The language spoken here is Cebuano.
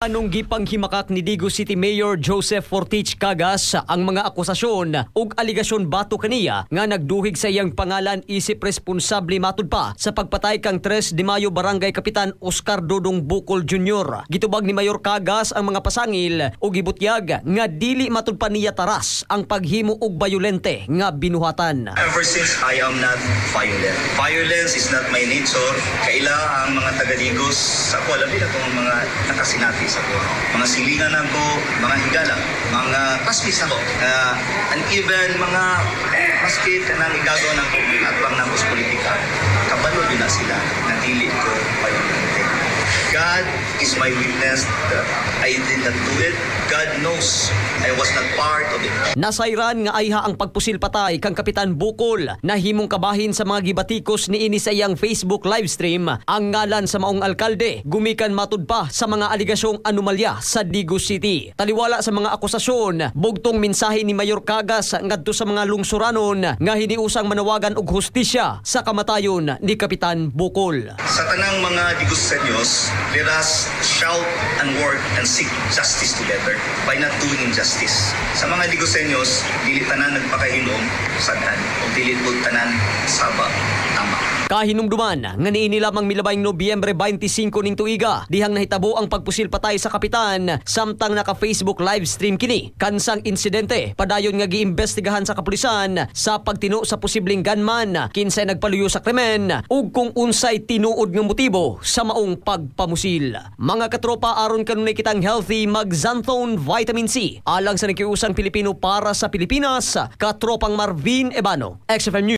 Anong gipanghimakak ni Digos City Mayor Joseph Fortich Cagas ang mga akusasyon ug aligasyon batok kaniya nga nagduhig sa iyang pangalan isip responsable matud pa sa pagpatay kang 3 de Mayo Barangay Kapitan Oscar Dodong Bukol Jr. Gitubag ni Mayor Cagas ang mga pasangil ug gibutyag nga dili matud pa niya taras ang paghimo og bayolente nga binuhatan. Ever since, I am not violent. Violence is not my nature. Kaila ang mga taga-Digos sa ako, labi na itong mga nakasinati sa ako. Mga silingan ako, mga higala, mga classmates ako, and even mga maski kanang igagaw ng atbang nako sa politika, kabalo din na sila na dili ko violente. God is my witness that I did not do it. God knows I was not part of it. Nasayran nga ayha ang pagpusil patay kang Kapitan Bukol, nahimong kabahin sa mga gibatikos niini sa iyang Facebook livestream ang ngalan sa maong alkalde gumikan matud pa sa mga aligasyong anomalya sa Digos City. Taliwala sa mga akusasyon, bugtong mensahe ni Mayor Cagas ngadto sa mga lungsuranon nga hiniusang manawagan og hustisya sa kamatayon ni Kapitan Bukol. Sa tanang mga Diguseños, let us shout and work and seek justice together by not doing injustice. Sa mga Diguseños, dili tanan nagpakahinom sad-an o dili pud tanan saba tama. Kahinumduman nga niini lamang milabayng Nobyembre 25 ning tuiga dihang nahitabo ang pagpusil patay sa kapitan samtang naka Facebook live stream kini. Kansang insidente padayon nga giimbestigahan sa kapulisan sa pagtino sa posibleng gunman, kinsay nagpaluyo sa krimen ug kung unsay tinuod nga motibo sa maong pagpamusil. Mga katropa, aron kanunay kitang healthy, mag Xanthone Vitamin C. Alang sa nagkiusang Pilipino para sa Pilipinas, katropang Marvin Ebano, XFM News.